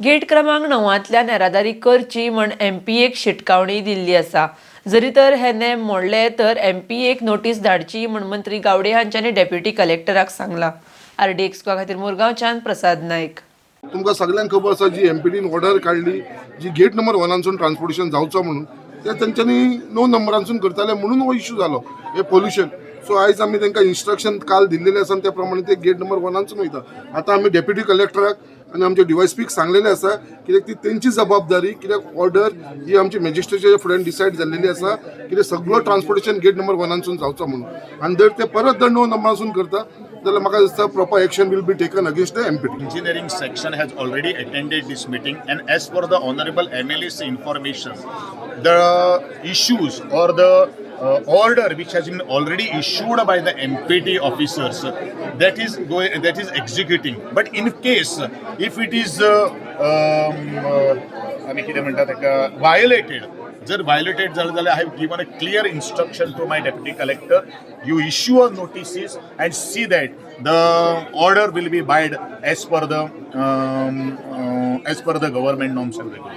Get क्रमांक 9तांतल्यान येरादारी करची म्हण एमपीएक शिटकावणी दिल्ली आसा. जरी तर हे नेम मोडले तर एमपीएक नोटीस धाडची म्हण मंत्री गावडे हांच्यांनी डेप्युटी कलेक्टराक सांगला. आरडीएक्स खातीर मुरगांवच्यान प्रसाद नायक. तुमकां सगल्यांक खबर आसा, जी एमपीडीन ऑर्डर काडली, जी गेट नंबर वनानसून ट्रान्सपोर्टेशन जावचो म्हणून, ते तेंच्यांनी 9 नंबरांसून करताले म्हणून हो इशू जालो हे पोल्युशन. सो आयज आमी तांकां इन्स्ट्रक्शन काल दिल्लेले आसा आनी त्या प्रमाणे ते गेट नंबर वनानसून वयता. आतां आमी डेप्युटी कलेक्टराक आनी आमच्या डिवायसपीक सांगलेलें आसा, कित्याक ती तेंची जबाबदारी, कित्याक ऑर्डर ही आमची मॅजिस्ट्रेटच्या फुड्यान डिसायड जाल्लेली आसा, कित्याक सगळो ट्रान्सपोर्टेशन गेट नंबर वनानसून जावचो म्हणून. आनी जर ते परत जर 9 नंबरासून करता जाल्यार म्हाका दिसता proper action will be taken against the MPT. Engineering section has already attended this meeting, and as per the honorable MLA's information, the issues or the order which has been already issued by the MPT officers, that is executing. But in case if it is आमी कितें म्हणटा ताका, violated, जर व्हायोलेटेड जालें जाल्यार I have given a clear instruction to my deputy collector, you issue a notices and see that the order will be abide as per the government norms and regulation.